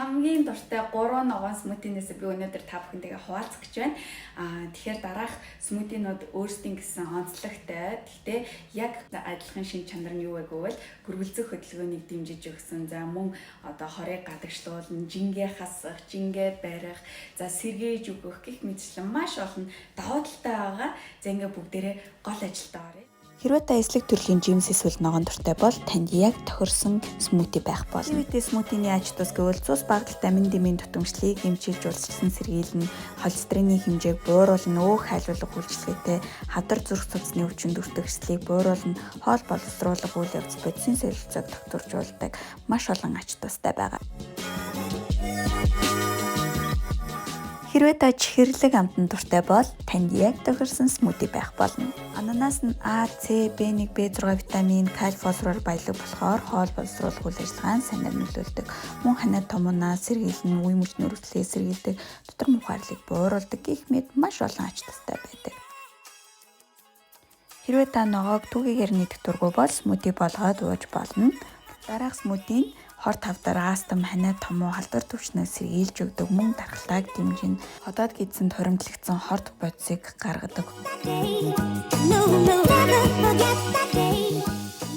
Хамгийн дуртай 3 ногоон smoothie-нээс би өнөөдөр та бүхэнтэйгээ хуваалцах гэж байна. Тэгэхээр дараах smoothie-нууд өөрсдийн гэсэн онцлогтой. Гэхдээ яг адилхан шинж чанар нь юу вэ гэвэл гөрвөлзөх хөдөлгөөнийг дэмжиж өгсөн. За, мөн одоо хорыг гадагшлуулна, жингээ хасах, жингээ барих, за, сэргээж өгөх гэх мэтчлэн маш олон давуу талтай байгаа. За, ингээ бүгдээрээ гол ажилдаа оръё. Хэрвээ та эслэг төрлийн жимс эсвэл ногоон дуртай бол танд яг тохирсон smoothie байх болно. Үүтэй smoothie-ний ач тус гэвэл цус багадалтай амин дэмийн дутамжлыг эмчилж, урьдчилан сэргийлнэ, холестерины хэмжээг бууруулна, өөх хайлуулах үйлчилгээтэй, хавдар зүрх судасны өвчин дүртэх эрсдлийг бууруулна, хоол боловсруулах үйл явц бодисын солилцоог тогтворжуулдаг маш олон ач тустай байгаа. Хэрвээ та чихэрлэг амтанд дуртай бол танд яг тохирсон smoothie байх болно. Ананас нь А, С, B1, B6 витамин, кали, фосфороор баялаг болохоор хоол боловсруулах үйл ажиллагаанд сайнаар нөлөөлдөг. Мөн ханиад томуунаас сэргийлнэ, үе мөчний өргөдлөө сэргийлдэг, дотор муухай арилыг бууруулдаг гэх мэт маш олон ач тустай байдаг. Хэрвээ та ногоог түүгээр нь идэх дургүй бол smoothie болгоод ууж болно. Дараах smoothie нь хорт хавдар, астм, ханиад томуу, халдвар төвчнөөс сэргийлж өгдөг, мөн тархалтайг дэмжинэ. Ходоод гэдэсэнд хуримтлагдсан хорт бодисыг гаргадаг. No, no, never forget that day.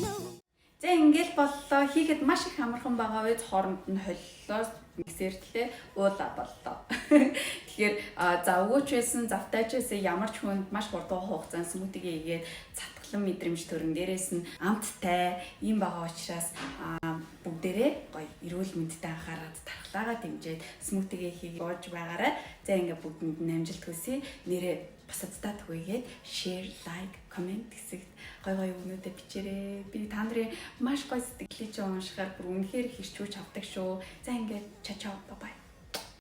No. За, ингээл боллоо. Хийхэд маш их амархан байгаа үз, хооронд нь холилоо, миксертлээ, уулаа, боллоо. Тэгэхээр завгүй ч байсан, завтай ч байсан ямар ч хүнд маш хурдан хугацаанд smoothie хийгээд цатгалан мэдрэмж төрөн, дээрээс нь амттай юм байгаа учраас бүгдээрээ гоё эрүүл мэндтэй анхаарад, тархлаагаа дэмжиж smoothie хийгээд ууж байгаарай. За, ингээ бүгдэнд нь амжилт хүсье. Нэрээ бусаддаа түгээгээд share, like, comment хэсэгт гой гой үгнүүдээ бичээрэй. Би та нарын маш гоё сэтгэлийг чи уншихаар бүр үнэхээр их эрч хүч авдаг шүү. За, ингээд чао чао, bye bye.